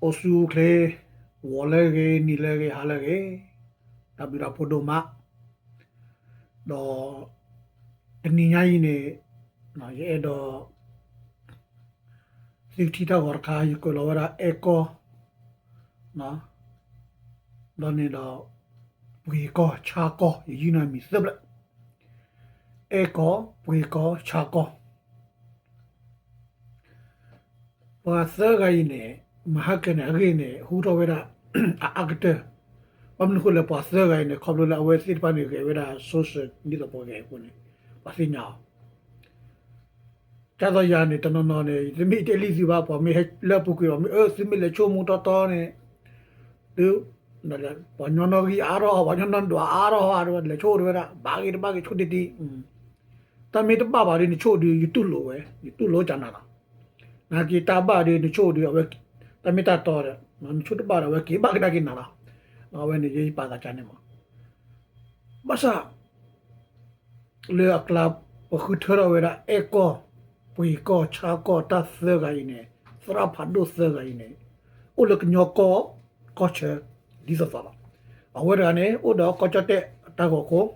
အိၣ်ဆူၣ်အိၣ်ချ့, ဂီၤလၢအဂ့ၤ, နံၤလၢအဂ့ၤ, ဟါလၢအဂ့ၤ, တၢ်ဘျုးတၢ်ဖှိၣ်ဒိၣ်မး, ဒီး တနံၤညါအံၤန့ၣ် ယအဲၣ်ဒိး သုကထံၣ်တၢ်ဂီၤတခါ ယကွဲးလီၤဝဲဒၣ်အဲၣ်ကီၢ်, ဒီးန့ၣ်ဒီး ပှ့ၤကီၢ်ဆါကီၢ် ယယုၢ်န့ၢ်အမံၤသၢဖျၢၣ်, အဲၣ်ကီၢ်, ပှ့ၤကီၢ်, ဆါကီၢ်. ပှၤသၢဂၤအံၤန့ၣ် မဟါကဲန့ၣ် အဂ့ၢ်န့ၣ် ဟူထီၣ်ဝဲဒၣ် အအါကတၢၢ်, ဘၣ်မနုၤအဃိလဲၣ် ပှၤသၢဂၤအံၤန့ၣ် ခီဖျိလၢအဝဲသ့ၣ်တဖၣ်န့ၣ် ဂဲၤဝဲဒၣ် social ဒ်သိးပှၤဂဲၤအဃိန့ၣ် ပှၤသ့ၣ်ညါအီၤ ကၢ်သိးယၤန့ၣ် တနီၤနီၤန့ၣ် သုမ့ၢ်တဲလံသုဘၣ် ပှၤမ့ၢ်ဟဲလၢအပူၤကွံာ် ပှၤမ့ၢ်အၢ သုမ့ၢ်လဲၤဆိကမိၣ်တီတီန့ၣ် သု ပှၤညီနီၣ်ဂံၢ်အါထီၣ် ပှၤညီနီၣ်ဒွးအါထီၣ် လဲၤဆိတဝဲဒၣ် ဘၣ်ဂ့ၤတဘၣ်ဂ့ၤဆိတံၢ်တံၢ်, တၢ်မ့ၢ်တဘၣ်ဘၣ်ဒီး နဆိဒုး ယတူၢ်လိာ်ဝဲ ယတူၢ်လိာ်ကနၤလီၤ. နာ်က့တၢ်ဘၣ်ဒီး နဆိဒုး အဝဲ တၢ်မ့ၢ်တၢ်တီဒီး နဆိတဘၣ်ဒီး အဝဲက့ၤဘၣ်ကဒါက့ၤနၤလီၤ. အဝဲန့ၣ် ယပာ်သးကါန့ၣ်မး ဘၣ်ဆၣ် လၢအကျါ ပဃုထၢထီၣ်ဝဲဒၣ် အဲၣ်ကီၢ်, ပှ့ၤကီၢ်, ဆါကီၢ် တၢ်သၢဂၤအံၤန့ၣ် သရၣ်ဖးဒိၣ်သၢဂၤအံၤန့ၣ် အိၣ်လၢကညီကီၢ် ကီၢ်ဆၢ ဒ်သိးသိးလီၤ. အဝဲတဂၤန့ၣ် အိၣ်ဒီးကီၢ်ကၠီၣ်တဲၣ်တၢ်ဂီၤခိၣ်,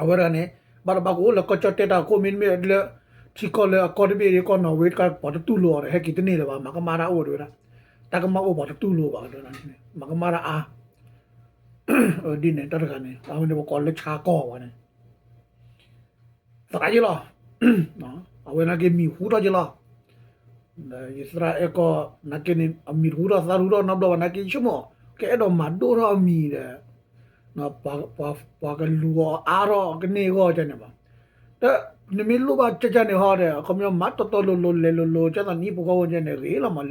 အဝဲတဂၤန့ၣ် ဘၣ်တဘၣ်ကအိၣ်လၢကီၢ်ကၠီၣ်တဲၣ်တၢ်ဂီၤခိၣ် မ့တမ့ၢ်လၢ ထံကီၢ်လၢအကီၢ်တဘ့ၣ်ဒီး ကီၢ်နီၣ်ဝ့တခါ ပှၤတတူၢ်လိာ်အီၤဒီး ဟဲက့ၤတန့ၢ်လၢၤဘၣ် မၤကမၣ်တၢ်အိၣ်ဝဲတဝဲဒၣ်, တၢ်ကမၣ်အိၣ်ပှၤတတူၢ်လိာ်ဘၣ် မၤကမၣ်တၢ်အါ ဒ်န့ၣ် တၢ်တဂၤန့ၣ် အဝဲန့ၣ်ပကိးလၢဆါကီၢ်ဝဲန့ၣ် သရၣ်ယ့လီၤ. အဝဲနာ်က့မံၤဟူထီၣ်ယ့လီၤ. ယသရၣ်အဲၣ်ကီၢ် နာ်က့န့ၣ် အမံၤတဟူထီၣ်သးတဟူထီၣ်နီတဘျီဘၣ် နာ်က့ဆိကမိၣ် ကအဲၣ်ဒိးမၤဒိၣ်ထီၣ်အမံၤဒီး ပှၤကလူၤအီၤအါထီၣ်ကန့ၢ်အဂီၢ်န့ၣ်ဘၣ်. ဒီးနမ့ၢ်လိၣ်ဘၣ်ကၢ်ကၢ်န့ၣ်ဟီဒီး အခီပညီမၤတီတီလိၤလိၤလဲၤလိၤလိၤ ကၢ်သိးနံၣ်ဖိဃီဖိန့ၣ် ဂ့ၤလီၤမး,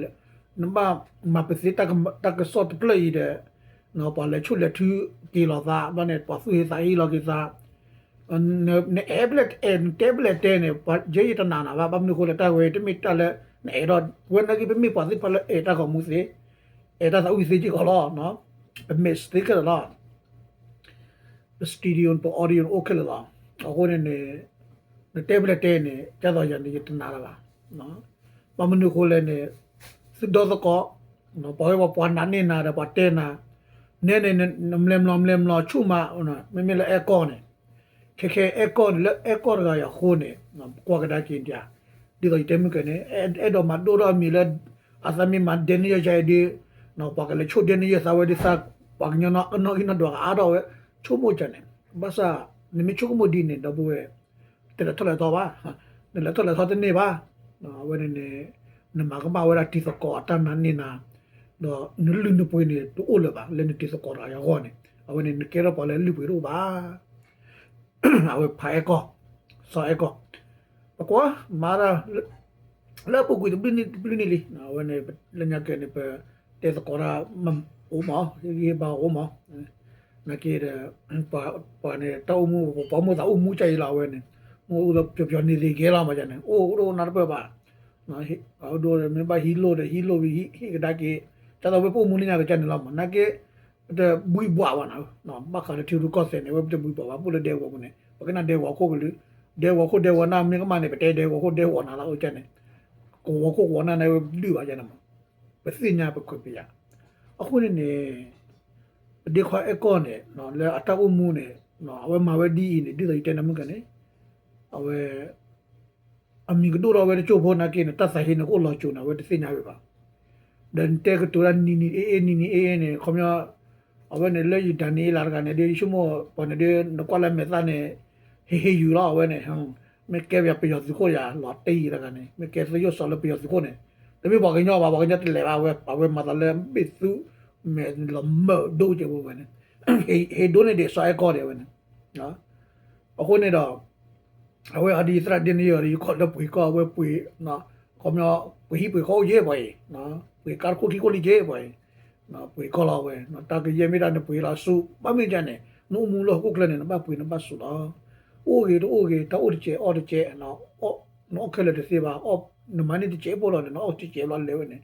နဘၣ်မၤပသ့တၢ်ကစီၣ်တဖျၢၣ်အံၤဒီး ပှၤလဲၤဆူၣ်လဲၤထုက့ၤလီၤသး ဘျီန့ၣ် ပှၤသူၣ်ဟ့သးဟ့လီၤက့ၤသး နအဲၣ်ဖဲလဲၣ်အဲၣ် နတဲဖဲလဲၣ်တဲန့ၣ် ပှၤယဲယတနာ်နၤဘၣ် ဘၣ်မနုၤအဃိလဲၣ် တၢ်ဝဲတမ့ၢ်တၢ်လၢ နအဲၣ်ဒိး ဝဲနာ်က့ပမ့ၢ်ပှၤသ့ၣ်တဖၣ်လၢအဲၣ်တၢ်ဂီၤမူသ့ အဲၣ်တၢ်သးဝံၣ်သ့စ့ၢ်ကီးလီၤ. ပမ့ၢ်သ့ခဲလၢာ်လီၤ ပ studio ပ audio အိၣ်ခဲလၢာ်လီၤ. အဃိန့ၣ်န့ၣ် နတဲဖဲလဲၣ်တဲန့ၣ် ကၢ်သိးယၤန့ၣ် ယတနာ်လၢၤဘၣ်. ဘၣ်မနုၤအဃိလဲၣ်န့ၣ် သုဒီသကိး ပှၤဝဲပှၤပှၤနာ်န့ၢ်နၤဒီးပှၤတဲနၤ နဲန့ၣ် နမျဲမျီမျဲမျီဆူၣ်မး မ့မ့ၢ်လၢအဲၣ်ကီၢ်န့ၣ် ခဲခဲအဲၣ်ကီၢ်န့ၣ် လၢအဲၣ်ကီၢ်တဂၤအံၤအဃိန့ၣ် ကွၢ်ကဒါက့ၤဒ် ဒ်သိးယတဲမုၢ်ကဲန့ၣ် အဲၣ်ဒိးမၤဒိၣ်ထီၣ်အမံၤလၢ အသးမ့ၢ်မၤဒဲန့ၢ်ယဲယဲဒ် ပှၤကလဲၤဆိၣ်ဒဲန့ၢ်ယဲသးဝဲဒ်သး ပှၤကညီနီၣ်ဂံၢ်နီၣ်ဒွးကအါထီၣ်ဝဲ ဆိကမိၣ်ကန့ၣ် ဘၣ်ဆၣ် နမ့ၢ်ဆိကမိၣ်ဒ်န့ၣ် ဒီပုၢ်ဝဲၢ် တလဲၤထီၣ်လဲၤထီတန့ၢ်ဘၣ်. နလဲၤထီၣ်လဲၤထီတန့ၢ်ဘၣ်. အဝဲန့ၣ်န့ၣ် နမၤကမၣ်ဝဲဒၣ်တံၤသကိးအတၢ်နာ်န့ၢ်နၤ ဒီးနလုၢ်နပှ့ၤန့ၣ် တအိၣ်လၢၤဘၣ် လၢနတံၤသကိးတဂၤအံၤအဂီၢ်န့ၣ် အဝဲန့ၣ် နကဲထီၣ်ပှၤလၢလုၢ်ပှ့ၤတအိၣ်ဘၣ်. အဝဲဖးအဲၣ်ကီၢ်, စီၤအဲၣ်ကီၢ်, ပကွၢ်မၤတၢ် လၢအပူၤကွံာ်တဘျုးနံၣ်တဘျုးနံၣ်လံ. အဝဲန့ၣ် လၢညါကဲန့ၣ် ပတဲသကိးတၢ်အိၣ်မး, ဂ့ၤဘၣ်အိၣ်မး, နာ်က့ဒီး ပှၤန့ၣ် တၢ်အိၣ်မူ ပှၤမိၢ်သးအိၣ်မူကၢ်အံၤလီၤ အဝဲန့ၣ်, မ့ၢ်အိၣ်ဒီးပျီၤပျီၤန့ၢ်သ့ကဲလီၤမးန့ၣ် အိၣ်ဒိၣ်နၢ်တပၢၢ်ဘၣ်. အဒိ မ့ၢ်ဘၣ်ဟံးလိၢ်ဒီး ဟံးလိၢ်ဝံၤ ဟံးကဒါက့ၤ, ကၢ်သိးဝဲပအိၣ်မူလၢညါကဲန့ၣ်လီၤမး နာ်က့ ပတဘှံးဘှးဘၣ်နၤ, ဘၣ်ဃးလၢထံရူၢ်ကီၢ်သဲးန့ၣ် ဝဲပတဘှံးဘှးဘၣ် ပအိၣ်လၢဒဲကဝီၤပူၤန့ၣ် ပကနၣ်ဒဲကဝီၤခိၣ်ကလုာ်, ဒဲကဝီၤခိၣ်ဒဲကဝီၤနၢ်မ့ၢ်ကမၣ်န့ၣ် ပတဲဒဲကဝီၤခိၣ်ဒဲကဝီၤနၢ်လၢအအိၣ်ကဲန့ၣ်, ကဝီၤခိၣ်ကဝီၤနၢ်န့ၣ် ဝဲဒုးဘၣ်ကဲန့ၣ်မး, ပသ့ၣ်ညါပခွဲးပယာ်. အဃိန့ၣ်န့ၣ် ပဒ့ခွါအဲၣ်ကီၢ်န့ၣ် လၢအတၢ်အိၣ်မူန့ၣ် အဝဲမၤဝဲဒ်အံၤန့ၣ် ဒ်သိးယတဲနၤမုၢ်ကဲန့ၣ် အဝဲ အမံၤကဒိၣ်ထီၣ်ဝဲတစိၢ်ဖိနာ်က့န့ၣ် တၢ်သးဟ့န့ၣ် ကအိၣ်လီၤစိၤန့ၣ် အဝဲတသ့ၣ်ညါဝဲဘၣ်. ဒီးနတဲကတိၤတၢ်နံၤနံၤအ့ၣ်အ့ၣ် နံၤနံၤအ့ၣ်အ့ၣ်န့ၣ် ခီပညီ အဝဲန့ၣ်လၢယဒၤနံးယ့လးတဂၤန့ၣ် ဒ်ယဆိကမိၣ်ပှၤန့ၣ်ဒီး နကွၢ်လၢမဲာ်သၣ်န့ၣ် ဟ့ၣ်ဟ့ၣ်ယုာ်လီၤ အဝဲန့ၣ်, မ့ၢ်ကဲပယီၤသုးခိၣ်ယၤ လီၤတံၢ်တဂၤန့ၣ် မ့ၢ်ကဲသယိၣ်စီၤလၢပယီၤသုးခိၣ်န့ၣ် တမ့ၢ်ပှၤကညီဘၣ် ပှၤကညီတလဲၤဘၣ်ဝဲ အဝဲမၤသးလၢဘ့ၣ်သု မဲာ်လီၤမၢာ်ဒိၣ်ကဲဝဲန့ၣ် ဟ့ၣ်ဒိၣ်န့ၢ်ဒံးစီၤအဲၣ်ကီၢ်ဒံးဝဲန့ၣ် အဃိန့ၣ်ဒီး အဝဲအဒ်ယသရၣ်ဒ့န့ၣ်ယီၤဒီး ယခီၣ်လၢပှ့ၤကီၢ် အဝဲပှ့ၤ ခီပညီ ပှ့ၤဟံၣ်ပှ့ၤဃီအိၣ်ယဲၢ်ပှၤအံၤ, ပှ့ၤကါတခိၣ်ခံခိၣ်လံယဲၢ်ပှၤအံၤ, ပှ့ၤကီၢ်လီၤဝဲ, တၢ်ကယဲၢ်မ့ၢ်ဒၣ်နပှ့ၤလီၤဆူ ဘၣ်မ့ၢ်ဒ်န့ၣ် နအိၣ်မူလၢဟီၣ်ခိၣ်ချၢန့ၣ် နဘၣ်ပှ့ၤနဘၣ်ဆူးလီၤ. အိၣ်ဂ့ၤတအိၣ်ဂ့ၤ တၢ်အိၣ်တစဲးအီၣ်တစဲး, နအီၣ်ခဲလၢာ်တသ့ဘၣ်, နမၤန့ၢ်တစဲးဖိလီၤန့ၣ် နအီၣ်တစဲးဘျီလဲၤဝဲန့ၣ်,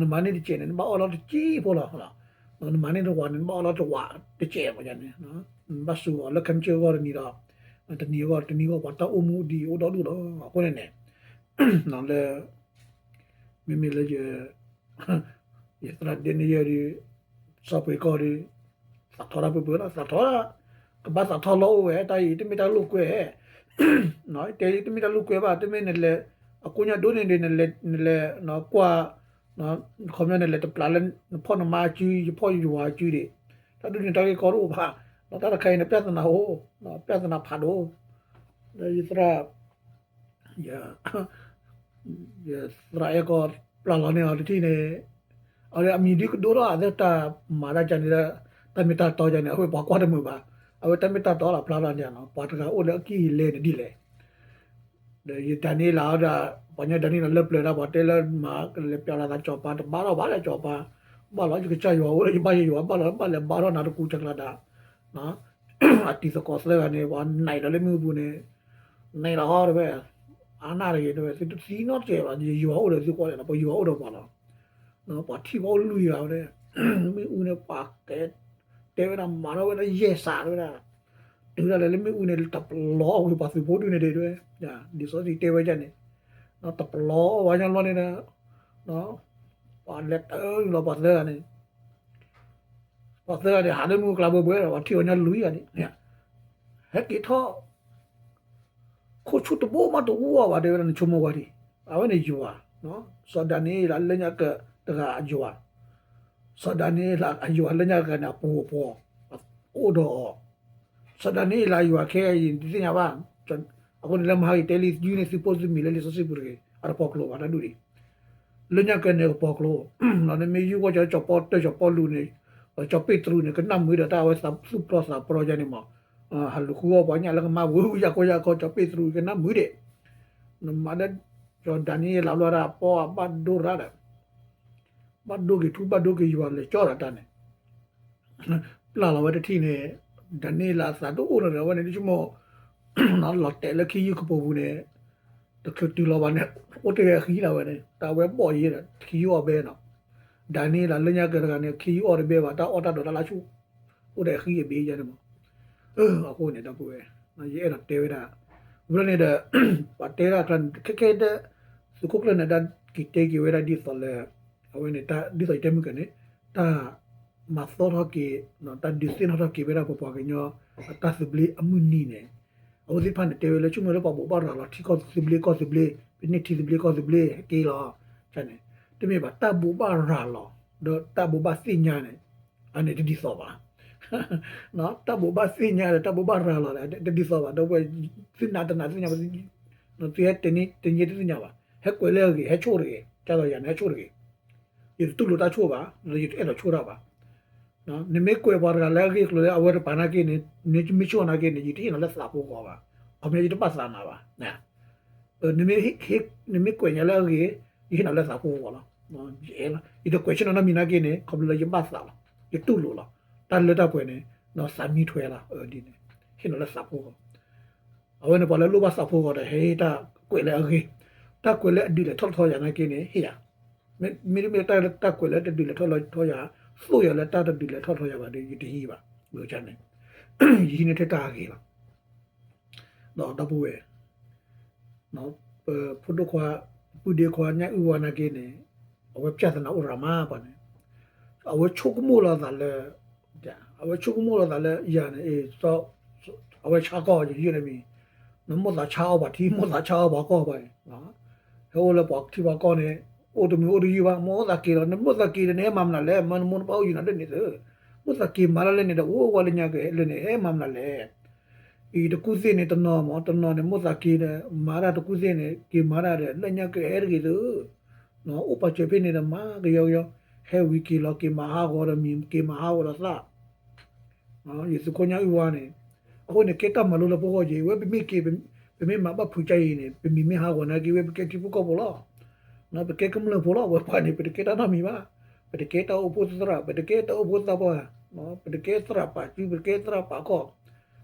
နမၤန့ၢ်တစဲးန့ၣ် နဘၣ်အီၣ်လီၤတစဲးဖိလီၤ နမၤန့ၢ်တဝးန့ၣ် နဘၣ်အီၣ်လီၤတဝးတစဲးမ့ၢ်န့ၣ်, နဘၣ်ဆူးအီၤလၢခဲမုၢ်ဆ့ၣ်ဂီၢ်တနံၤဒီး တနံၤဂီၢ်တနံၤဂီၢ် ပှၤတၢ်အိၣ်မူဒ်အံၤအိၣ်ဒီဒူၣ်လီၤ. အဃိန့ၣ်န့ၣ် လၢ မ့မ့ၢ်လၢယ ယသရၣ်ဒ့န့ယဲဒီး စီၤပှ့ၤကီၢ်ဒီး သးထီတၢ်ပှဲၤပှဲၤလီၤ သးထီတၢ် ကဘၣ်သးထီလီၤအိၣ်ဝဲ တၢ်အံၤတမ့ၢ်တၢ်လိာ်ကွဲ တဲ တမ့ၢ်တၢ်လိာ်ကွဲဘၣ် တမ့ၢ်နလဲၤ အကိးညါဒိၣ်န့ၣ်ဒီး နလဲၤ နလဲၤကွၢ် ခီပညီနလဲၤတပျးလၢ နဖီၣ်နမါအစု ယဖီၣ်ယယွၤအစုဒီး တၢ်ဒုးန့ၣ်တၢ်ဂ့ၢ်ကီတအိၣ်ဘၣ် ဒီးတၢ်တခါအံၤန့ၣ် ပြဿနာအိၣ် ပြဿနာဖးဒိၣ် ဒီးယသရၣ် ယသရၣ်အဲၣ်ကီၢ်ပျၢ်လီၤန့ၢ်အီၤတထံၣ်န့ၣ် အဝဲအမံၤဒုကဒိၣ်ထီၣ်အသးတၢ်မၤတၢ်ကန့ၣ် တၢ်မ့ၢ်တၢ်တီကန့ၣ် အဝဲပှၤကွၢ်တမုာ်ဘၣ် အဝဲတၢ်မ့ၢ်တၢ်တီလီၤဖျါလီၤန့ၣ် ပှၤတဂၤအိၣ်လၢအကံၢ်အလဲန့ၣ်ဒ်လဲၣ် ဒီးယဒၤနံးယ့လးအီၤဒီး ပှၤညီဒၤနံးယ့လးလၢပျၢၤဒၣ် ပှၤတဲလၢမၤကလဲၤပျးလီၤသးကၠီၤပၤ တဘါထီၣ်ဘၣ်လၢကၠီၤပၤ ဘၣ်လီၤယကစၢ်ယွၤအိၣ်လၢယဘၣ်ယယွၤ ဘၣ်လီၤဘၣ်လဲၤဘါထီၣ်နၤတကူးကၠကျးဒၣ် အတံၤသကိးသၢဂၤန့ၣ် ပှၤနံၤလီၤလၢမ့ၣ်အူပူၤန့ၣ် နံၤလီၤဟီတဝဲ အါနၢ်တဂ့ၤတဝဲ သုတသံနီတစဲးဘၣ် ယယွၤအိၣ်ဒီးသုကွၢ်လဲၣ်နီၤ ပယွၤအိၣ်ဒီးပှၤလီၤ ပှၤထံၣ်ပှၤအိၣ်လွံၢ်ဂၤဝဲ မ့ၣ်အူန့ၣ် ပှၤကဲ တဲဝဲဒၣ်မၤထီၣ်ဝဲဒၣ်ယဲၢ်စးတဝဲဒၣ် တုၤဒၣ်လဲာ်လၢမ့ၣ်အူန့ၣ် တပလီဝဲပှၤသုးဖိဒုန့ၣ်ဒဲးတဝဲ လံာ်စီဆှံတဲဝဲဒၣ်န့ၣ် တပလီဝဲညါလီၤန့ၣ်ဒီး ပှၤလဲၤတၢ်လီၤပှၤသၢဂၤန့ၣ် ပှၤသၢဂၤန့ၣ် ဟးလၢမ့ၣ်အူကျါဘှဲဘှဲဒီး ပှၤထံၣ်အီၤညါလွံၢ်ဂၤန့ၣ် ဟဲက့ၤထီၣ် ခိၣ်ဆူၣ်တဘိမးတအူအီၤဘၣ် တဲဝဲဒၣ်နဆိကမိၣ်ဝဲဒၣ် အဝဲန့ၣ်ယွၤ စီၤဒၤနံးယ့လးလၢညါကတဂၤအယွၤ စီၤဒၤနံးယ့လးအယွၤလၢညါကတဂၤန့ၣ် အပူၤအပူၤ အိၣ်ဒီးအီၤ စီၤဒၤနံးယ့လးယွၤခဲအံၤ နတသ့ၣ်ညါဘၣ် အဃိန့ၣ်လၢမဟါဂ့ၤတဲလံ ယုၢ်န့ၢ်သုပိာ်သုမံၤလၢလံာ်စီဆှံပူၤတဂ့ၤ အတပီၤကျိၤဘၣ်တၢ်ဒူၣ်ဒံး လၢညါကန့ၣ်ကပီၤကျိၤ နမ့ၢ်ယုၢ်ဝဲကၠီၤပီတၢ် ကၠီၤပီလူးန့ၣ် ကၠီၤပ့းတရူးန့ၣ်ကနၣ်မုာ်ဒီးတၢ်အဝဲသူၣ်ဖျီသးဖျီယါန့ၣ်မး ဟးလူၤဃုအီၣ်ပှၤညၣ်လၢကမါဝံၤ ယၢ်ကီယၢ်ကီ ကၠီၤပ့းတရူးကနၣ်မုာ်ဒံး နမၤလၢ စီၤဒၤနံးယ့လးလီၤဒၣ် ပီၢ်အဘၣ်ဒိရၣ်ဒီး ဘၣ်ဒိက့ၤထူဘၣ်ဒိက့ၤယွၤလဲၤကၠီတၢ်တၢ်န့ၣ် ပျၢ်လီၤဝဲတထံၣ်န့ၣ် ဒၤနံးယ့လးအသးတအိၣ်လၢၤဒီး အဝဲန့ၣ်ဒ်ဆိကမိၣ် လီၤတဲာ်လၢခ့ယုၢ်ကပိာ်ပူၤန့ၣ် တချုးတုၤလီၤဘၣ်န့ၣ် အိၣ်တ့ၢ်ဝဲအဃံလၢ်ဝဲန့ၣ် တၢ်ဝဲဘီၣ်ယဲဒီး ခ့ယုၢ်အီၣ်ဘဲနီၤ ဒၤနံးယ့လးလၢညါကတဂၤန့ၣ် ခ့ယုၢ်အီၣ်တဘဲဘၣ် တၢ်အီၣ်တၢ်ဒိးတၢ်လၢဆူၣ် အိၣ်ဒီးအဃံအဘဲယါန့ၣ်မး အဃိန့ၣ်ဒီပုၢ်ဝဲၢ် ယအဲၣ်ဒိးတဲဝဲဒၣ် ဝံၤလီၤန့ၣ်ဒီး ပှၤတဲဒၣ်ကျါ ခဲခဲဒၣ် သုးခိၣ်ကျၢၢ်န့ၣ် ဒၣ်က့ၤတဲက့ၤဝဲဒၣ်ဒ်သိးလၢ အဝဲန့ၣ် ဒ်သိးယတဲမုၢ်ကန့ၣ် တၢ်မၤသီထီၣ်က့ၤ တၢ်ဒုးသ့ၣ်နီၣ်ထီၣ်က့ၤဝဲဒၣ်ပပှၤကညီ အတၢ်သဘျ့အမုၢ်နံၤန့ၣ် အဝဲသ့ၣ်တဖၣ်န့ၣ် တဲဝဲလၢဆိကမိၣ်လၢပှၤဘိးဘၣ်ရၤလီၤ ထံကီၢ်သဘျ့ကီၢ်သဘျ့ ပန့ၢ်ထံသဘျ့ကီၢ်သဘျ့ ဟဲက့ၤလီၤ န့ၣ် တမ့ၢ်ဘၣ် တၢ်ဘိးဘၣ်ရၤလီၤ ဒီးတၢ်ဘိးဘၣ်သ့ၣ်ညါန့ၣ် အန့ၣ်တဒ်သိးဘၣ် တၢ်ဘိးဘၣ်သ့ၣ်ညါဒီး တၢ်ဘိးဘၣ်ရၤလီၤန့ၣ် တဒ်သိးဘၣ် ဒီပုၢ်ဝဲၢ် သုနာ်တနာ်သ့ၣ်ညါ သုဟဲတနံၤတနံၤတသ့ၣ်ညါဘၣ် ဟဲကွဲးလၢအဂ့ၤ ဟဲဆိၣ်တဂ့ၤ ကၢ်သိးယၤန့ၣ် ဟဲဆိၣ်တဂ့ၤ ယတတူၢ်လိာ်တၢ်ဆိၣ်ဘၣ် ဒီးယတအဲၣ်ဒိးဆိၣ်တၢ်ဘၣ် နမ့ၢ်ကွဲးပှၤတဂၤလၢအဂ့ၢ်အကျိၤလၢအဝဲတပာ်နာ်က့န့ၣ် နမ့ၢ်ဆိၣ်နာ်က့န့ၣ် ယတဟ့ၣ်နၤလၢသးဖိဂီၤဘၣ် ခီပညီယတဘၣ်သးနၤဘၣ် နမ့ၢ်ကွဲးညါလၢအဂ့ၤ ယဟ့ၣ်နၤလၢသးဖိဂီၤလီၤ ယအဲၣ်လီၤ ယတကွဲးဆ့ၣ်နီၤနီတမံၤနာ်က့န့ၣ် ခီဖျိလၢယဘၣ်သးလီၤ ယတူၢ်လိာ်လီၤ တၢ်လၢတၢ်ပှဲၤန့ၣ် သးမံထွဲလီၤ ဒ်န့ၣ် ဟ့ၣ်နၤလၢသးဖိဂီၤ အဝဲန့ၣ်ပှၤလၢလိၣ်ဘၣ်သးဖိဂီၤဒီး ဟဲတၢ်ကွဲးလၢအဂ့ၤ တၢ်ကွဲးလၢအဒုးလဲၤထီၣ်ထီယၤနာ်က့န့ၣ် ဟ့ၣ်ယၤ မ့တမ့ၢ်တၢ်လၢတၢ်ကွဲးလၢတဒုးလဲၤထီၣ်ထီယၤ သိၣ်ယၤလၢတၢ်တဒုးလဲၤထီၣ်ထီယၤဘၣ်ဒီး ယတဟံးဘၣ် ဝဲန့ၣ် ယဟံးန့ၢ်ထဲတၢ်အဂ့ၤလီၤ ဒီးဒီပုၢ်ဝဲၢ် ပဖိဒိၣ်ခွါ ပုၢ်ဒ့ခွါ ညၣ်အုၣ်ဝါနာ်က့န့ၣ် အဝဲပြဿနာအိၣ်ရၤမးပှၤန့ၣ် အဝဲဆိကမိၣ်လီၤသးလၢ အဝဲဆိကမိၣ်လီၤသးလၢယၤန့ၣ် အဝဲဆါကီၢ်ယယုၢ်န့ၣ်မံၤ နမိၣ်သးဆါအီၣ်ပှၤထံ မိၣ်သးဆါအီၣ်ပှၤကီၢ်ပှၤန့ၣ် ဟဲအိၣ်လၢပှၤထံပှၤကီၢ်န့ၣ် အိၣ်တမုာ်အိၣ်တယုၢ်ဘၣ် မိၣ်သးက့ၤလီၤ နမိၣ်သးက့ၤဒီးနဟဲမၤမနုၤလဲၣ် မၢနမိၢ်နပၢ်အိၣ်ယုၢ်နၤလၢန့ၣ်သ့ မိၣ်သးက့ၤမၤတၢ်လၢန့ၣ်ဒီး အိၣ်ဝဲလၢညါက့ၤလၢန့ၣ် ဟဲမၤမနုၤလဲၣ် အံၤတကူၣ်သ့ၣ်န့ၣ်တနီၤမး တနီၤန့ၣ် မိၣ်သးက့ၤဒီး မၤတၢ်တကူၣ်သ့ၣ်န့ၣ် က့ၤမၤတၢ်ဒီး လၢညါက့ၤဟဲတဂ့ၤသ့ အိၣ်ပာ်စၢၤဖဲန့ၣ်ဒီး မၤကယီကယီ ဟဲဝံၤက့ၤလီၤ က့ၤမၤဟးဂီၤဒီးမံၤ က့ၤမၤဟးဂီၤဒီးသၣ် ယသုးခိၣ်ညၣ်အုၣ်ဝါန့ၣ် အဃိန့ၣ် ကဲတၢ်မၤလိလၢပဂီၢ်က့ၤ ဝဲပမ့ၢ်က့ၤ ပမ့ၢ်မၤဘၣ်ဖုးကါအံၤန့ၣ် ပမံၤမ့ၢ်ဟးဂီၤနာ်က့ ဝဲပကဲထံဖိကီၢ်ဖိလီၤ ပကဲကမျၢၢ်ဖိလီၤ ဝဲပှၤန့ၣ် ပတကဲတၢ်နီတမံၤဘၣ် ပတကဲတၢ်အိၣ်ဖှိၣ်သရၣ် ပတကဲတၢ်အိၣ်ဖှိၣ်သးပှၢ် ပတကဲသရၣ်ပာ်စု ပတကဲသရၣ်ပာ်ကီၢ်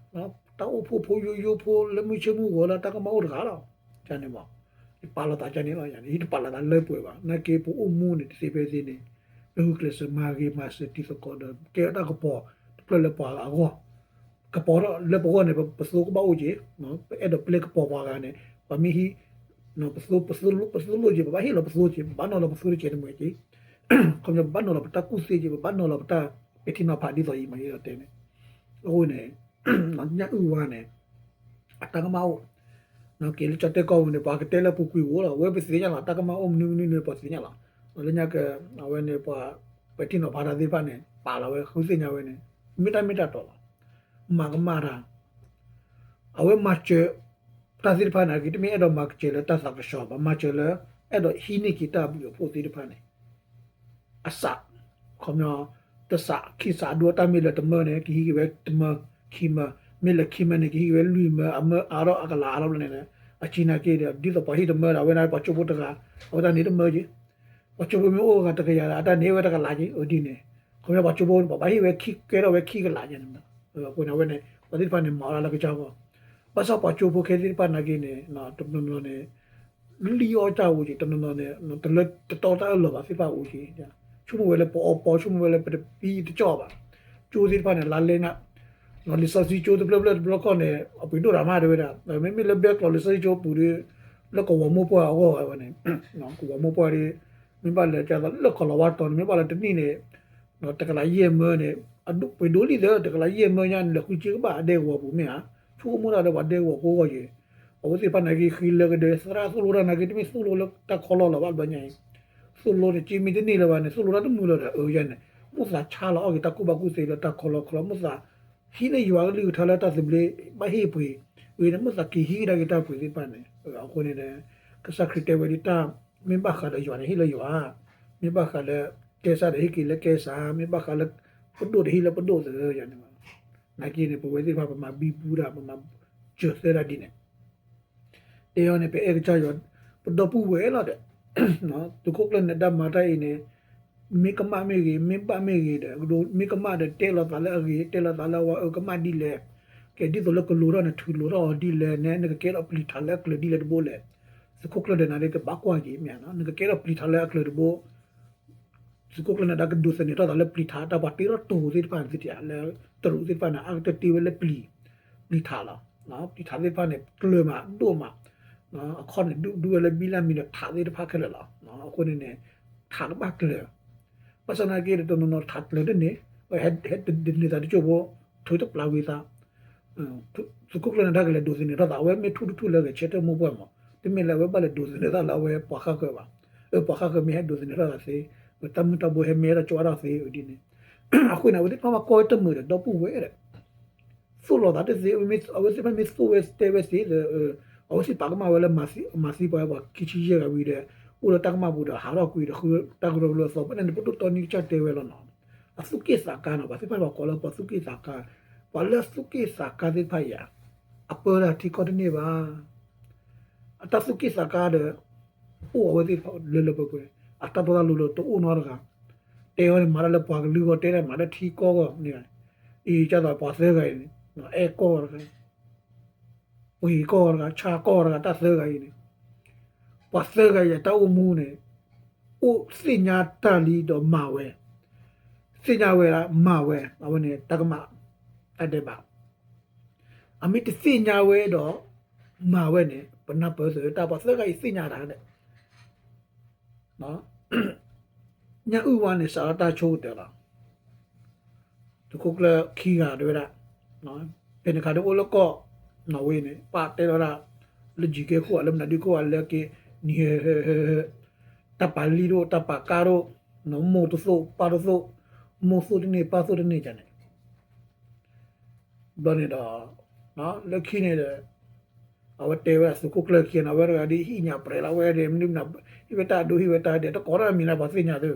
တၢ်အိၣ်ဖှိၣ်ဖိယိယိဖိလၢမုၢ်ဆ့ၣ်မုၢ်ဂီၤလၢတၢ်ကမၣ်အိၣ်တဂၤလီၤ ကန့ၣ်မး ယပာ်လီၤသးကန့ၣ်လီၤ ယတပာ်လီၤသးလၢပှဲၤဘၣ် နာ်က့ပအိၣ်မူန့ၣ် တသ့ဖဲသ့န့ၣ် ပဂုာ်ကျဲးစၢးမၤဂ့ၤမၤစၢၤတံၤသကိးဒီး ကဲထီၣ်တၢ်ကပီၤ တဖျၢၣ်လၢပှၤအဂီၢ် ကပီၤထီၣ်လၢပဂီၢ်န့ၣ် ပသိကဘၣ်အိၣ်က့ၤ ပအဲၣ်ဒိးပျဲကပီၤပှၤဂၤန့ၣ် ပှၤမ့ၢ်ဟံး ပသိ ပသိလိၣ်က့ၤ ပဘၣ်ဟ့ၣ်လီၤပသိက့ၤ ပဘၣ်နီၤလီၤပသိတက့ၤတမုာ်က့ၤ ခီပညီ ပဘၣ်နီၤလီၤပတၢ်ကူၣ်သ့က့ၤ ပဘၣ်နီၤလီၤပတၢ်ပဲာ်ထံနီၤဖးဒ်သိးယမၤယဲဒီးတဲန့ၣ်, အဃိန့ၣ် ညၣ်အုၣ်ဝါန့ၣ် အတၢ်ကမၣ်အိၣ်, က့ၤလၢကၠီတဲကီၢ်ပူၤန့ၣ် ပှၤကတဲလၢပူၤကွံာ်ဝိလီၤ, ဝဲပသ့ၣ်ညါလီၤ တၢ်ကမၣ်အိၣ်မနုၤမနုၤန့ၣ် ပှၤသ့ၣ်ညါလီၤ, လၢညါက အဝဲန့ၣ် ပှၤပဲာ်ထံနီၤဖးတၢ်သ့ၣ်တဖၣ်န့ၣ် ပာ်လီၤဝဲ ဃုသ့ၣ်ညါဝဲန့ၣ် မ့ၢ်တၢ်မ့ၢ်တၢ်တီလီၤ, မၤကမၣ်တၢ် အဝဲမၤစၢၤ တၢ်သ့ၣ်တဖၣ်န့ၣ် က့တမ့ၢ်အဲၣ်ဒိးမၤစၢၤလၢတၢ်သးကဆှီဘၣ်, မၤစၢၤလၢ အဲၣ်ဒိးဟံးန့ၢ်က့ၤတၢ်ဘျုးအဖှိၣ်သ့ၣ်တဖၣ်န့ၣ် အစး, ခီပညီ တစးခံစးဒိတၢ်မ့ၢ်လၢတမၢန့ၣ် ကဟံးက့ၤဝဲတမၢ, ခံမၢ, မ့ၢ်လၢခံမၢန့ၣ် ကဟံးက့ၤဝဲလွံၢ်မၢ, အမၢအါထီၣ်အကလးအါထီၣ်ဘျီန့ၣ် အစံးနာ်က့ဒီး ဒ်သိးပှၤဟံၣ်တမၢဒီး အဝဲဒၣ်ပှၤကၠိဖိတဂၤ အဝဲတၢ်န့ၣ်တမၢက့ၤ ပှၤကၠိဖိမ့ၢ်အိၣ်ဂၤတကယၤဒီး အတၢ်န့ၣ်ဝဲတကလးက့ၤ အဒ်န့ၣ်, ခီပညီပှၤကၠိဖိ ပှၤဘၣ်ဟ့ၣ်ဝဲခံ ကဲထီၣ်ဝဲခံကလးယဲန့ၣ်, အဃိန့ၣ် အဝဲန့ၣ် ပှၤသ့ၣ်တဖၣ်န့ၣ် မၤအီၣ်ဒၣ်လၢကစၢ်ဂီၢ်, ဘၣ်ဆၣ်ပှၤကၠိဖိခဲသ့ၣ်တဖၣ်နာ်က့န့ၣ် တနီၤနီၤန့ၣ် လံၣ်အီၣ်တၢ်အိၣ်က့ၤ, တနီၤနီၤန့ၣ် တလၢတတီတၢ်အၢၣ်လီၤဘၣ်သ့ၣ်တဖၣ်အိၣ်က့ၤ, ဆိကမိၣ်ဝဲလၢပအီပီ ဆိကမိၣ်ဝဲလၢပတပံတကၠီၣ်ဘၣ်, ကၠိသ့ၣ်တဖၣ်န့ၣ် လါလဲနၣ် လံာ်စီဆှံကၠိတဖျၢၣ်ဖျၢၣ်တဘျီခီၣ်န့ၣ် အပှ့ၤဒိၣ်တၢ်မးတဲဝဲဒၣ်, မ့မ့ၢ်လၢဘဲကျိးလံာ်စီဆှံကၠိပူၤဒီး လၢကဝီၤမိၢ်ပှၢ်အဂီၢ်ဝဲန့ၣ်, ကဝီၤမိၢ်ပှၢ်ဒီး မ့ၢ်ဘၣ်လၢကလၢကီၢ်လီၤဝါတီၤန့ၣ် မ့ၢ်ဘၣ်လၢတနံၣ်န့ၣ် တကလးယဲၢ်မၢန့ၣ် အဒိၣ်ပှ့ၤဒိၣ်လံသၢ တကလးယဲၢ်မၢညါန့ၣ် လဲၤဃုစ့ကဘၣ်အဒဲကဝီၤပူၤမ့ၢ်ဧါ, ဆိကမိၣ်တၢ်လၢပှၤဒဲကဝီၤကိးဂီၢ်ယဲၢ်, အဝဲသ့ၣ်တဖၣ်နာ်က့ ဃံလၢကဒဲ သရၣ်သိၣ်လိတၢ်နာ်က့ တမ့ၢ်သိၣ်လိလၢတၢ်ခီလီၢ်လီၤဘၣ်ဘျီညါအံၤ, သိၣ်လိန့ၣ် က့မ့ၢ်တန့ၢ်လၢၤဘၣ်န့ၣ် သိၣ်လိတၢ်တမုာ်လၢၤဒီး အၢယဲန့ၣ် မိၣ်သးဆါလီၤအီၣ်က့ၤတၢ်ကူၣ်ဘၣ်ကူၣ်သ့လၢတၢ်ခီလီၢ်ခီလီၢ် မိၣ်သး ဟံးန့ၢ်ယွၤကလုၢ်ကထါလၢတၢ်သဘျ့ ဘၣ်ဟ့ၣ်ပှ့ၤ, အဂ့ၢ်န့ၣ် မိၣ်သးက့ၤဟံးကဒါက့ၤတၢ်ပှ့ၤသ့ၣ်တဖၣ်န့ၣ်, အဃိန့ၣ်ဒီး ကစၢ်ခရံာ်တဲဝဲဒ်တၢ် မ့ၢ်ဘၣ်ဃးဒီးယွၤန့ၣ် ဟ့ၣ်လၢယွၤ, မ့ၢ်ဘၣ်ဃးလၢ ကဲစၢ်ဒီးဟ့ၣ်က့ၤလၢကဲစၢ်, မ့ၢ်ဘၣ်ဃးလၢ ပဒိၣ်ဒီးဟ့ၣ်လၢပဒိၣ်သ့ယန့ၣ်, နာ်က့န့ၣ် ပဝဲသ့ၣ်တဖၣ် ပမၤဘံဘူတၢ် ပမၤစၢၤသၢတၢ်ဒ်န့ၣ် တဲအီၤန့ၣ် ပအဲၣ်ကစၢ်ယွၤ ပဒီပုၢ်ဝဲၢ်လီၤဒီး သုးခိၣ်ကျၢၢ်နၢၤဒါမၤတၢ်အံၤန့ၣ် မ့ၢ်ကမၣ်မ့ၢ်ဂ့ၤ မ့ၢ်ဘၣ်မ့ၢ်ဂ့ၤဒီး မ့ၢ်ကမၣ်ဒီးတဲလီၤသးလၢအဂ့ၤ တဲလီၤသးလၢအဝၤအၢကမၣ်ဒ်လဲၣ်, ကဲဒ်သိးလၢကလိၤထီၣ်န့ၣ် ထုးလိၤထီၣ်အီၤဒ်လဲၣ်န့ၣ် နကကဲထီၣ်ပျံၤထးလၢအကျၢၤဒ်လဲၣ်တဘိလဲၣ်, သုးခိၣ်ကျၢၢ်နၢၤဒါကဘၣ်ကွၢ်က့ၤမ့ၢ်ဧါ, နကကဲထီၣ်ပျံၤထးလၢအကျၢၤတဘိ သုးခိၣ်ကျၢၢ်နၢၤဒါကဒိးသန့ၤထီၣ်သးလၢပျံၤထးတၢ်ပှၤတ့ထီၣ်တိၤသ့ၣ်တဖၣ်န့ၣ်သ့ဧါ, လၢတရူးသ့ၣ်တဖၣ်န့ၣ် အါကတၢၢ်တ့ဝဲလၢပျံၤ, ပျံၤထးလီၤ. ပျံၤထးသ့ၣ်တဖၣ်န့ၣ် ကျၢၤမးဒိၣ်မး, အခီၣ်န့ၣ် ဒုးဝဲလၢဘံလၢမံၤဒီးထးသ့ၣ်တဖၣ်ခဲလၢာ်လီၤ. အဃိန့ၣ်န့ၣ် ထးကဘၣ်ကျၢၤ, ဘၣ်ဆၣ်သနာ်က့ဒီး တနီၤနီၤထးကျၢၤတန့ၢ်, ဟဲဒုးသန့ၤသးတစိၢ်ဖိ, ထုးတပျၢ်ဝံၤသး သုးခိၣ်ကျၢၢ်နၢၤဒါကလဲၤဒိးသန့ၤထီၣ်သး အဝဲမ့ၢ်ထူၣ်တထူၣ်လၢဂဲၤဆၢထၢၣ်မိၢ်ပှၢ်မး, တမ့ၢ်လၢအဝဲဘၣ်လဲၤဒိးသန့ၤထီၣ်သးလၢအဝဲပှၤဃၣ်ဃၢၤဘၣ်. အၢ ပှၤဃၣ်ဃၢၤမ့ၢ်ဟဲဒိးသန့ၤထီၣ်သးသ့, တၢ်မုၢ်တၢ်ဘိဟဲမ့ၢ်ဟဲထီၣ်ကၠီထီၣ်သ့အဒ်န့ၣ်, အဃိန့ၣ် အဝဲသ့ၣ်တဖၣ်ဘၣ်ကွၢ်ဝဲတမုာ်ဒီး ဒီပုၢ်ဝဲၢ်ဒီး သိၣ်လိာ်သးတသ့, အဝဲသ့ၣ်တဖၣ်မ့ၢ်သိၣ်ဝဲတဲဝဲသ့ဒီး အဝဲသ့ၣ်ပာ်ကမၣ်ဝဲလၢမၤသံပှၤခံဆံယဲၢ်ဂၤဝံၤဒီး အိၣ်လၢတၢ်ကမၣ်ပူၤဒီး ဟးထီၣ်ကွံာ်ဒီးဃုတၢ်ကရၢကရိအသီ ဖဲန့ၣ်န့ၣ် ပဒိၣ်တီနံကစၢ်တဲဝဲလီၤနီၤ. အသူၣ်က့ၣ်သးကါနီၤ, ပှၤသ့ၣ်တဖၣ်ပှၤကိးလၢပှၤသူၣ်က့ၣ်သးကါ, ပှၤလၢသူၣ်က့ၣ်သးကါသ့ၣ်တဖၣ်အံၤ အပၢတၢ်ထံကီၢ်တန့ၢ်ဘၣ်. အတၢ်သူၣ်က့ၣ်သးကါဒီး အိၣ်အဝဲသ့ၣ်တဖၣ်လၢလၢပှဲၤပှဲၤ, အတၢ်တီတၢ်လိၤလၢတအိၣ်နီတဂၤ, တဲအီၤန့ၣ် မၤတၢ်လၢပှၤကလုာ်ဂီၢ် တဲဒၣ်မၤလၢထံကီၢ်ဂီၢ်န့ၣ်, အံၤကသိးပှၤသၢဂၤအံၤန့ၣ် အဲၣ်ကီၢ်တဂၤ ပှ့ၤကီၢ်တဂၤ ဆါကီၢ်တဂၤ တၢ်သၢဂၤအံၤန့ၣ်, ပှၤသၢဂၤအံၤအတၢ်အိၣ်မူန့ၣ် အိၣ်သ့ၣ်ညါတၢ်လံဒီးမၤဝဲ, သ့ၣ်ညါဝဲဒၣ်မၤဝဲ အဝဲန့ၣ် တၢ်ကမၣ် တၢ်ဒဲးဘး, အမ့ၢ်တသ့ၣ်ညါဝဲဒီး မၤဝဲန့ၣ် ပနၢ်ပၢၢ်သုတၢ် ပှၤသၢဂၤအံၤသ့ၣ်ညါတၢ်ဒီး ညၣ်အုၣ်ဝါန့ၣ် စးထီၣ်တၢ်ဆိကတၢၢ်လီၤ. သုးခိၣ်ကျၢၢ်ခံဂၤတဲဝဲဒၣ်, ဖဲန့ၣ်ခါဒ်အိၣ်လၢကီၢ်နီၣ်ဝ့န့ၣ် ပာ်တဲလီၤဒၣ် လၢယံၤကဲခိၣ်ဧါ လၢမနုၤဒုးခိၣ်ဧါ လၢက့ၤနံၤဟၢဟၢဟၢ, တၢ်ပာ်လံၣ်ဒိၣ် တၢ်ပာ်ကါဒိၣ်, မိၢ်တသိၣ်ပၢ်တသိၣ်, မိၢ်သိၣ်တန့ၢ်ပၢ်သိၣ်တန့ၢ်န့ၣ် ဘျီန့ၣ်ဒီး လၢခံန့ၣ်ဒီး အဝဲတဲဝဲဒၣ်သုးခိၣ်ကျၢၢ်ခံန့ၣ် အဝဲတဂၤဒ်ဟံၣ်ညါပြဲးလီၤဝဲဒီး မနုၤမနုၤ ဟံၣ်ဝဲတၢ်အဒိ ဟံၣ်ဝဲတၢ်ဒဲး တကိးတၢ်မံၤလၢပှၤသ့ၣ်ညါသု,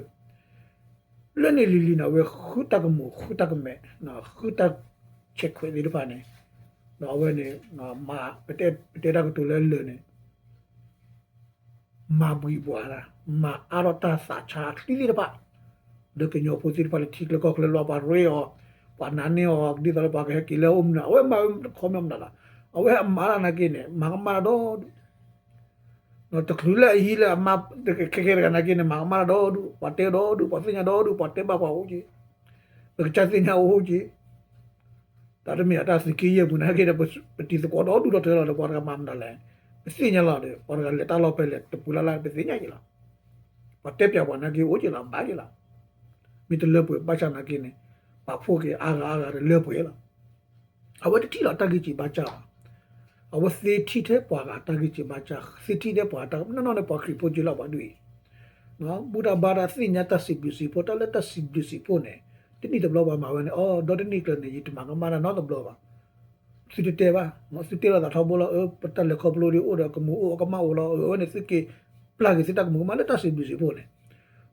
လၢန့ၣ်လံၤလံၤန့ၣ် အဝဲဃုတၢ်ကမူၤ ဃုတၢ်ကမဲာ် ဃုတၢ်ဆဲးခွဲးသ့ၣ်တဖၣ်န့ၣ် ဒီးအဝဲန့ၣ် ပတဲတၢ်ကတိၤလၢလၢာ်န့ၣ် မၤဘှံးဘှီးတၢ် မၤအါထီၣ်တၢ်သးဆါအချံသ့ၣ်တဖၣ် လၢကညီဖိသ့ၣ်တဖၣ်လၢထံချၢကီၢ်ချၢလီၤ ပှၤရ့အီၤ ပှၤနာ်န့ၢ်အီၤ ဒ်သိးလၢပှၤကဟဲက့ၤလၢအအိၣ်မနုၤ အဝဲမၤဝဲတခီမီၢ်မနုၤလီၤ. အဝဲအမၤတၢ်နာ်က့န့ၣ် မၤကမၣ်တၢ်ဒီဒူၣ် တချုးလၢအဟံးလၢအမါ ခဲခဲတဂၤနာ်က့န့ၣ် မၤကမၣ်တၢ်ဒီဒူၣ် ပှၤတဲဒီဒူၣ် ပှၤသ့ၣ်ညါဒီဒူၣ် ပှၤတဲဘၣ်ပှၤအိၣ်က့ၤ ပကစၢ်သ့ၣ်ညါအိၣ်က့ၤ တၢ်တမ့ၢ်အတၢ်သုးက့ယဲၢ်ပူၤနာ်က့ဒီး ပတံၤသကိးဒီဒူၣ်ဒီထၢလီၤဒီး ပှၤတဂၤမၤမနုၤလဲၣ် ပသ့ၣ်ညါလီၤဒီး ပှၤတဂၤလဲၤတၢ်လီၢ်ဖဲလဲၣ် တပူၤလၢ်လၢ် ပသ့ၣ်ညါက့ၤလီၤ. ပှၤတဲပၠးပှၤနာ်က့အိၣ်က့ၤလီၤ ဘၣ်က့ၤလီၤ. မ့ၢ်တလၢပှဲၤဘၣ်ဆၣ်နာ်က့န့ၣ် ပာ်ဖှိၣ်က့ၤအါဂၤအါဂၤတလၢပှဲၤလီၤ. အဝဲတထံၣ်လီၤတၢ်ဂ့ၢ်စံးဘါစၢ်ဘၣ်. အဝဲသ့ထံၣ်ထဲပှၤဂၤတၢ်ဂ့ၢ်စံးဘါစၢ် သ့ထံၣ်ထဲပှၤတၢ်နီၢ်နီၢ်န့ၣ် ပှၤခရံာ်ဖိက့လီၤပှၤဒ်အံၤ ဘူၣ်တၢ်ဘါတၢ်သ့ၣ်ညါတၢ်စံးဘျုးစံးဖှိၣ် တၢ်လၢတၢ်စံးဘျုးစံးဖှိၣ်န့ၣ် တနံၣ်တဘျီပှၤမၤဝဲန့ၣ် အိ ဒီတနံၣ်ကျၢၤန့ၣ် ယတမၤကမၣ်တၢ်နီတဘျီဘၣ်. သုတတဲဘၣ်, သုတဲလိာ်သးထီဘိလီၤ အၢ ပတၢ်လဲၤခီဖျိဒ်အိၣ်ဒီးကမူၤအိၣ်အကမၣ်အိၣ်လီၤ အဝဲန့ၣ် သုက့ၤပျၢ်က့ၤသုတၢ်ကမူၤကမၣ်လၢတၢ်စံးဘျုးစံးဖှိၣ်န့ၣ်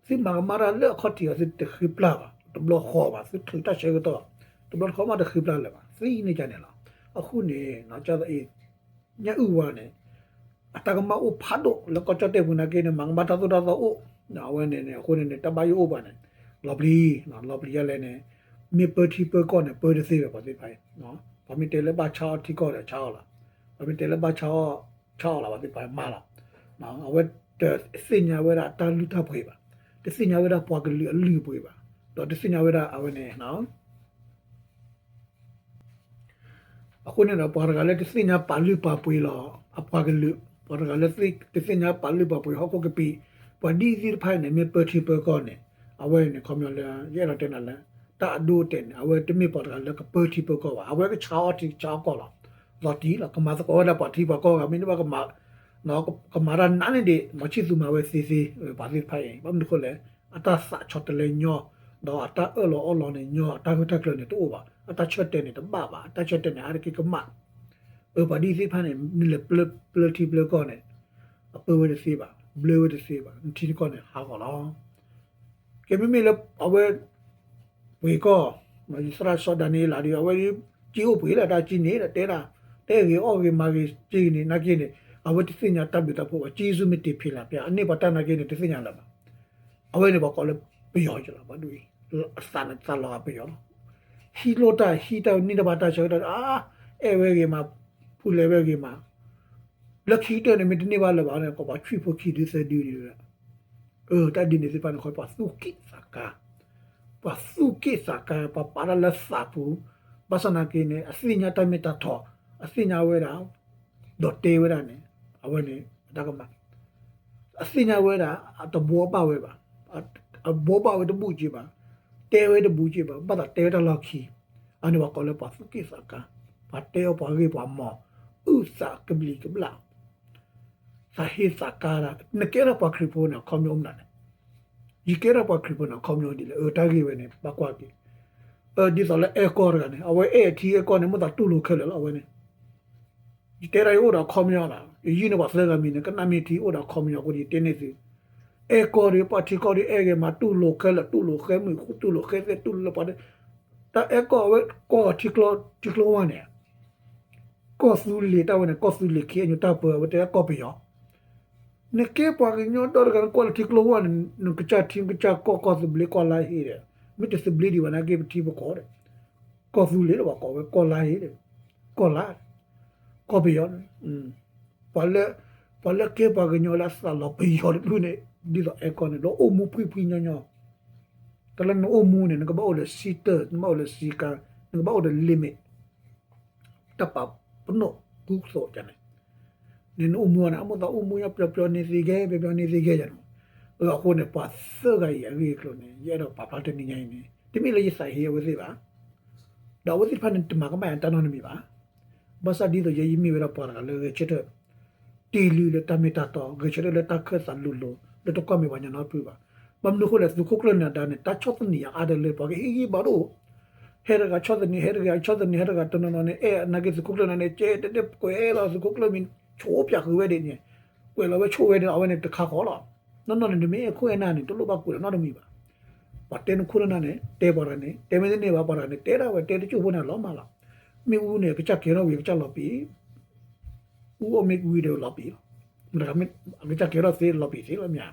သုမၤကမၣ်တၢ်လၢအခီၣ်ထံးအီၤ သုတဃ့ပျၢ်ဘၣ် တဘျီဃီဘၣ် သုချုးတၢ်ဆၢကတီၢ် တဘျီတခီမးတဃ့ပျၢ်လၢၤဘၣ် သ့န့ၢ်ကန့ၣ်လီၤ. အဃိန့ၣ် ကသအံၤ ညၣ်အုၣ်ဝါန့ၣ် အတၢ်ကမၣ်အိၣ်ဖးဒိၣ်လၢကီၢ်ကၠီၣ်တဲၣ်ပူၤနာ်က့န့ၣ် မၤကမၣ်တၢ်သိၣ်တၢ်သီအိၣ်, အဝဲန့ၣ်န့ၣ် အဃိန့ၣ်န့ၣ် တၢ်ဘၣ်ယိၣ်အိၣ်ပှၤန့ၣ် လီၤပျံၤ, လီၤပျံၤယလဲၣ်န့ၣ် မ့ၢ်ပၢထံပၢကီၢ်န့ၣ် ပၢတသ့ဘၣ်ပှၤသ့ၣ်တဖၣ်အံၤ, ပှၤမ့ၢ်တဲလၢဘၣ်ဆါအီၣ်ထံကီၢ်ဒီးဆါအီၣ်လီၤ, ပှၤမ့ၢ်တဲလၢဘၣ်ဆါအီၣ်, ဆါအီၣ်လီၤပှၤသ့ၣ်တဖၣ်မၤလီၤ, အဝဲတသ့ၣ်ညါဝဲဒၣ်တၢ်လုၢ်တၢ်ပှ့ၤဘၣ်, တသ့ၣ်ညါဝဲဒၣ်ပှၤကလုာ်အလုၢ်အပှ့ၤဘၣ်, ဒီးတသ့ၣ်ညါဝဲဒၣ်အဝဲန့ၣ် အဃိန့ၣ်ဒီး ပှၤတဂၤလၢတသ့ၣ်ညါပာ်လုၢ်ပာ်ပှ့ၤလီၤ အပှၤကလုာ်, ပှၤတဂၤလၢတသ့ၣ်ညါပာ်လုၢ်ပာ်ပှ့ၤဟီၣ်ခိၣ်ကပံာ်, ပှၤဒ်သ့ၣ်တဖၣ်န့ၣ် မ့ၢ်ပၢထံပၢကီၢ်န့ၣ်, အဝဲန့ၣ်ခီပညီလၢ ယအဲၣ်ဒိးတဲနၤလၢ တၢ်အဒိအတဲာ်န့ၣ် အဝဲတမ့ၢ်ပှၤတဂၤလၢကပၢထံပၢကီၢ်ဘၣ်, အဝဲကဆါအီၣ်ထံဆါအီၣ်ကီၢ်လီၤ, လီၤတံၢ်လီၤ, ကမၤသကိးဝဲဒၣ်ပှၤထံပှၤကီၢ်ဂၤ မ့ၢ်န့ၣ်ဘၣ် ကမၤတၢ်နးန့ၣ်ဒံး မၤဆံၣ်သူမၤဝဲသ့သ့, ပှၤသ့ၣ်တဖၣ်အံၤ ဘၣ်မနုၤအဃိလဲၣ်, အတၢ်သးဆီတလဲညီ, ဒီးအတၢ်အၢၣ်လီၤအီလီၤန့ၣ်ညီ, အတၢ်ဂၢၢ်တၢ်ကျၢၤန့ၣ်တအိၣ်ဘၣ်, အတၢ်ဆၢတဲာ်န့ၣ်တဘၣ်ဘၣ်, အတၢ်ဆၢတဲာ်န့ၣ် အါတက့ၢ်ကမၣ်, အပှၤဒ်သ့ၣ်တဖၣ်န့ၣ် နလဲၤပျၢထံပျၢကီၢ်န့ၣ်, အပၢဝဲတသ့ဘၣ်, ဘျၢဝဲတသ့ဘၣ်, နထံနကီၢ်န့ၣ်ဟးဂီၤလီၤ. ကဲမ့မ့ၢ်လၢအဝဲ ပှ့ၤကီၢ်, ယသရၣ်စီၤဒၤနံးယ့လးဒီး အဝဲ က့အိၣ်ပှ့ၤလၢတၢ်က့န့ၣ် တဲဒၣ်, တဲဂ့ၤအီၣ်ဂ့ၤမၤဂ့ၤက့န့ၣ် နာ်က့န့ၣ် အဝဲတသ့ၣ်ညါတၢ်ဘျုးတၢ်ဖှိၣ်ဘၣ်, က့စ့ၢ်မ့ၢ်တ့ၢ်ဖံးလၢ်ဖဲ အန့ၢ်ပှၤတၢ်နာ်က့န့ၣ် တသ့ၣ်ညါလၢၤဘၣ်. အဝဲန့ၣ်ပှၤကိးလၢပယီၤကလီၤဘၣ်ဒ်အံၤ, အသးန့ၣ်သးလီၤဂာ်ပယီၤလီၤ. ဟံးလိၢ်တၢ်ဟံးတၢ်န့ၢ်တၢ်ဘၣ်တၢ်ဆၢကတီၢ် အါ, အဲၣ်ဝဲဂ့ၤမး, ဖူလဲၤဝဲဂ့ၤမး, လၢခံကတၢၢ်န့ၣ် မ့ၢ်တန့ၢ်ဘၣ်လၢၤဘၣ်န့ၣ် ကိးပှၤဆွံၣ်ဖိခံဒုသၢဒုဒ်ဝဲ အၢ တၢ်ဒ်န့ၣ်သ့ၣ်တဖၣ်န့ၣ် ခီပှၤသူၣ်က့ၣ်သးကါ, ပှၤသူၣ်က့ၣ်သးကါ ပှၤပာ်တၢ်လၢသးပူၤ, ဘၣ်ဆၣ်နာ်က့န့ၣ် အသ့ၣ်ညါတၢ်မ့ၢ်တၢ်တီ, အသ့ၣ်ညါဝဲဒၣ်, ဒီးတဲဝဲဒၣ်န့ၣ်, အဝဲန့ၣ် အတၢ်ကမၣ်, အသ့ၣ်ညါဝဲဒၣ် အတဘှီဘၣ်ဝဲဘၣ်, အဘှီဘၣ်ဝဲတဘူၣ်က့ဘၣ်, တဲဝဲတဘူၣ်က့ဘၣ်, ဘၣ်သးတဲဝဲတၢ်လီၢ်ခံ, အန့ၣ်ပှၤကိးလၢပှၤသူၣ်က့ၣ်သးကါ, ပှၤတဲအီၣ်ပှၤဂ့ၢ်ပှၤမီၤ, အုၣ်သးကဘျံးကဘျၣ် သးဟ့သးကါဒၣ် နကဲထီၣ်ပှၤခရံာ်ဖိန့ၣ် အခီပညီမနုၤလဲၣ်, ယကဲထီၣ်ပှၤခရံာ်ဖိန့ၣ် အခီပညီဒ်လဲၣ်, အၢ တၢ်ဂ့ၢ်ဝဲန့ၣ် ဘၣ်ကွၢ်က့ၤ, အၢ ဒ်သိးလၢအဲၣ်ကီၢ်တဂၤန့ၣ် အဝဲအဲၣ်ထံအဲၣ်ကီၢ်န့ၣ် မ့ၢ်သးတူၢ်လိာ်ခဲလၢာ်လီၤ အဝဲန့ၣ်, ယတဲဒၣ်ယအိၣ်ဒီးအခီပညီလီၤ, ယယုၢ်န့ၢ်ပှၤသၢဂၤမံၤန့ၣ် ကနၣ်မ့ၢ်ထံအိၣ်ဒီးအခီပညီအဃိ ယတဲန့ၢ်သု, အဲၣ်ကီၢ်ဒီး ပှၤထံကီၢ်ဒီး အဲၣ်ဂ့ၤမး တူၢ်လိာ်ခဲလၢာ် တူၢ်လိာ်ဃဲမုၢ်ဃူ တူၢ်လိာ်ဃဲသဲး တူၢ်လိာ်လၢပှၤ တၢ်အဲၣ်ကီၢ်အဝဲ ကီၢ်ထံကျိ ထံကျိဝါန့ၣ် ကီၢ်သူလ့ၤတၢ်ဝဲန့ၣ် ကီၢ်သူလ့ၤ ခ့ၣ်အဲၣ်ယူၣ် တၢ်ပၢအဝဲတဲကီၢ်ပယီၤ, နကဲပှၤကညီဒီတဂၤ နကွၢ်လၢထံကျိဝါန့ၣ် နကစၢ်ထံ နကစၢ်ကီၢ် ကီၢ်သဘျ့ကီၢ်လါဟ့ဒီး မ့ၢ်တသဘျ့ဒံးဘၣ်နာ်က့ပထံပကီၢ်ဒီး ကီၢ်သူလ့ၤလၢပှၤကိးဝဲ ကီၢ်လါဟ့ဒီး ကီၢ်လါ ကီၢ်ပယီၤန့ၣ် ပှၤလၢ ပှၤလၢကဲပှၤကညီလၢအသးလီၤပယီၤတဒူၣ်န့ၣ် ဒ်သိးအဲၣ်ကီၢ်န့ၣ် ဒီးအိၣ်မူဖှံဖှံညီညီ, တၢ်လၢနအိၣ်မူန့ၣ် နကဘၣ်အိၣ်ဒီးစံတၢၢ် နကဘၣ်အိၣ်ဒီးစံကါ နကဘၣ်အိၣ်ဒီး limit တၢ်ပာ်ပနီၣ်ကူသိးန့ၣ် နအိၣ်မူန့ၣ် အမိၢ်သးအိၣ်မူညီပျီပျီန့ၣ်သ့ကဲ ပျီပျီန့ၣ်သ့ကဲယၤန့ၣ်, အဃိန့ၣ် ပှၤသၢဂၤအံၤအဂ့ၢ်အကျိၤန့ၣ် ယအဲၣ်ဒိးပာ်ဖျါတနံၤညါအံၤန့ၣ် တမ့ၢ်လၢယသးဟ့အဝဲသ့ၣ်ဘၣ် ဒီးအဝဲသ့ၣ်တဖၣ်န့ၣ် တမၤကမၣ်ယၤတၢ်နီတမံၤဘၣ်. ဘၣ်ဆၣ်ဒ်သိးယဲယမ့ၢ်ဝဲဒၣ်ပှၤတဂၤလၢဂဲၤဆၢထၢၣ် တ့ၢ်လုၢ်လၢတၢ်မ့ၢ်တၢ်တီ ဂဲၤဆၢထၢၣ်လၢတၢ်ခၢၣ်သးလိၤလိၤ လၢတကွၢ်မဲာ်ပှၤကညီနီတဖုဘၣ်. ဘၣ်မနုၤအဃိလဲၣ် သုးခိၣ်ကျၢၢ်နၤဒါန့ၣ် တၢ်ဆီၣ်သနံးယၤအါတလၢ ပှၤကဟ့ၣ်ဂံၢ်ဘါတအိၣ် ဟဲတဂၤဆီၣ်သနံး ဟဲတဂၤဆီၣ်သနံး ဟဲတဂၤတနီၤနီၤန့ၣ် အဲၣ်နာ်က့သုးခိၣ်ကျၢၢ်နၤဒါန့ၣ် ကဲတဲတဲကွဲးလီၤ သုးခိၣ်ကျၢၢ်မ့ၢ်ဆိးပၠးဃုာ်ဝဲဒၣ်န့ၣ် ကွဲးလီၤဝဲဆိးဝဲဒၣ် အဝဲန့ၣ်တခါဃီလီၤ. နီၢ်နီၢ်န့ၣ် နမ့ၢ်အဲၣ်ခိၣ်အဲၣ်နၢ်န့ၣ် တလိၣ်ဘၣ်ကွဲးလီၤနီတမံၤဘၣ်. ပှၤတဲနခိၣ်နၢ်န့ၣ် တဲပှၤတဂၤန့ၣ် တဲမ့ၢ်တန့ၢ်ဘၣ် ပှၤတဂၤန့ၣ် တဲဒၣ်ဝဲ တဲတစိၢ်ဖိန့ၣ်လီၤမးလီၤ. မ့ၣ်အူန့ၣ် ကစၢ်ကဲထီၣ်ဝံၤ ကစၢ်လီၤပံာ် အူအီၣ်မ့ၣ်အူဒီးလီၤပံာ်လီၤ. မတၤ ကစၢ်ကဲထီၣ်သ့လီၤပံာ်သ့လီၤမ့ၢ်ဧါ.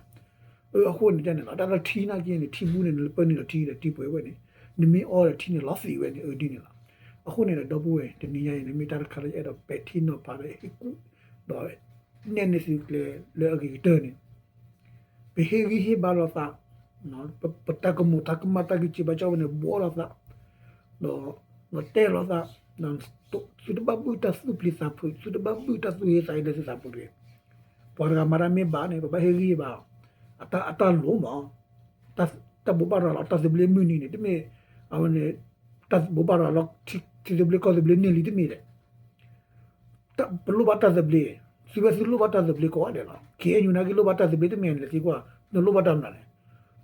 အဃိန့ၣ်န့ၣ်လီၤ တၢ်လၢထံနာ်က့န့ၣ် ထံဘူန့ၣ် နပၢနုာ်လီၤထံဒီးထံပှဲၤဝဲန့ၣ် နမ့ၢ်အီဒီးထံန့ၣ် လီၤသံးဝဲန့ၣ် အဒ်န့ၣ်လီၤ. အဃိန့ၣ်ဒီး ဒီပုၢ်ဝဲၢ် တနံၤညါအံၤန့ၣ် မ့ၢ်တၢ်တခါလၢယအဲၣ်ဒိးပဲာ်ထံနီၤဖးဒီးဟ့ၣ်ကူၣ် ဒီးနဲၣ်န့ၢ်သုကျဲလၢအဂ့ၤကတၢၢ်န့ၣ် ပဟ့ၣ်ဂံၢ်ဟ့ၣ်ဘါလိာ်သး ပတၢ်ကမူၤတၢ်ကမၣ်တၢ်ဂံၢ်စံးဘါစၢ်ဝဲန့ၣ် ဘှီလိာ်သး ဒီးတဲလိာ်သး သုတဘၣ်ဘုၣ်တၢ်သူၣ်ပျံၤသးဖုး သုတဘၣ်ဘုၣ်တၢ်သူၣ်ဟ့သးဟ့လၢသုသးပူၤတဂ့ၤ. ပှၤတဂၤမၤတၢ်မ့ၢ်ဘၣ်န့ၣ် ပဘၣ်ဟ့ၣ်ဂံၢ်ဟ့ၣ်ဘါအီၤ. အတၢ်လိၣ်မး, တၢ်ဘိးဘၣ်ရၤလီၤတၢ်သဘျ့မုၢ်နံၤန့ၣ် တမ့ၢ်, အဝဲန့ၣ်, တၢ်ဘိးဘၣ်ရၤလီၤ ထံသဘျ့ကီၢ်သဘျ့န့ၢ်လံတမ့ၢ်လဲၣ်. ပလိၣ်ဘၣ်တၢ်သဘျ့, သုဝဲသုလိၣ်ဘၣ်တၢ်သဘျ့ကိးဂၤဒဲးလီၤ. ခ့ၣ်အဲၣ်ယူၣ်န့ၣ်က့လိၣ်ဘၣ်တၢ်သဘျ့တမ့ၢ်လဲၣ်သံကွၢ်, နလိၣ်ဘၣ်တၢ်မနုၤလဲၣ်.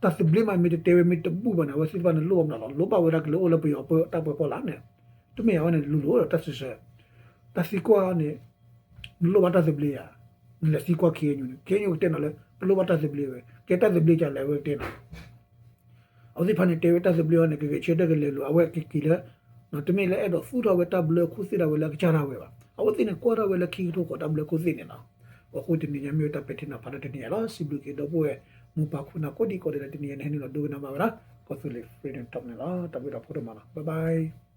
တၢ်သဘျ့မးမ့ၢ်တတဲဝဲမ့ၢ်တဘူၣ်ဘၣ်န့ၣ် အဝဲသ့ၣ်တဖၣ်န့ၣ်လိၣ်ဘၣ်မနုၤလီၤ. လိၣ်ဘၣ်ဝဲဒၣ်ကလဲၤအိၣ်လၢပယီၤပတၢ်ပၢဖီလာ်န့ၣ်, တမ့ၢ်အဝဲန့ၣ်လူၤလိာ်ဒီးတၢ်စံးဆၢ, တၢ်သံကွၢ်န့ၣ်, နလိၣ်ဘၣ်တၢ်သဘျ့ဧါ, နလဲၤသံကွၢ်ခ့ၣ်အဲၣ်ယူၣ်န့ၣ် ခ့ၣ်အဲၣ်ယူၣ်ကတဲနၤလၢ ပလိၣ်ဘၣ်တၢ်သဘျ့ဝဲ, ကဲတၢ်သဘျ့ကလဲၣ်အဝဲကတဲနၤ အဝဲသ့ၣ်တဖၣ်န့ၣ် တဲဝဲတၢ်သဘျ့အီၤန့ၣ် ကဂဲၤဆၢထၢၣ်ကလဲၤလိာ် အဝဲကက့ၤလၢ, တမ့ၢ်လၢအဲၣ်ဒိးသူၣ်ထီၣ်ဝဲတၢ်ဘျၢခိၣ်သ့ၣ်ဒၣ်ဝဲလၢအကစၢ်ဒၣ်ဝဲဘၣ်. အဝဲသ့ၣ်န့ၣ်ကွၢ်ထီၣ်ဝဲလၢခံကထိဃီတၢ်ဘျၢခိၣ်သ့ၣ်န့ၣ်လီၤ. အဃိတနံၤညါမ့ၢ်ဝဲတၢ်ပဲာ်ထံနီၤဖးလၢတနံၤညါလီၤ. စံးဘျုးက့ၤဒီပုၢ်ဝဲၢ်မိၢ်ပၢ်ခိၣ်နၢ်ကိးဒံကိးဒဲးလၢတနံၤညါန့ၣ် ဟဲနုာ်လီၤဒိကနၣ်ဘၣ်ဝဲဒၣ် ကီၢ်သူလ့ၤ Freedom Talk န့ၣ်လီၤ. တၢ်ဘျုးဒိၣ်ဖိဒိၣ်မးလီၤ. Bye bye.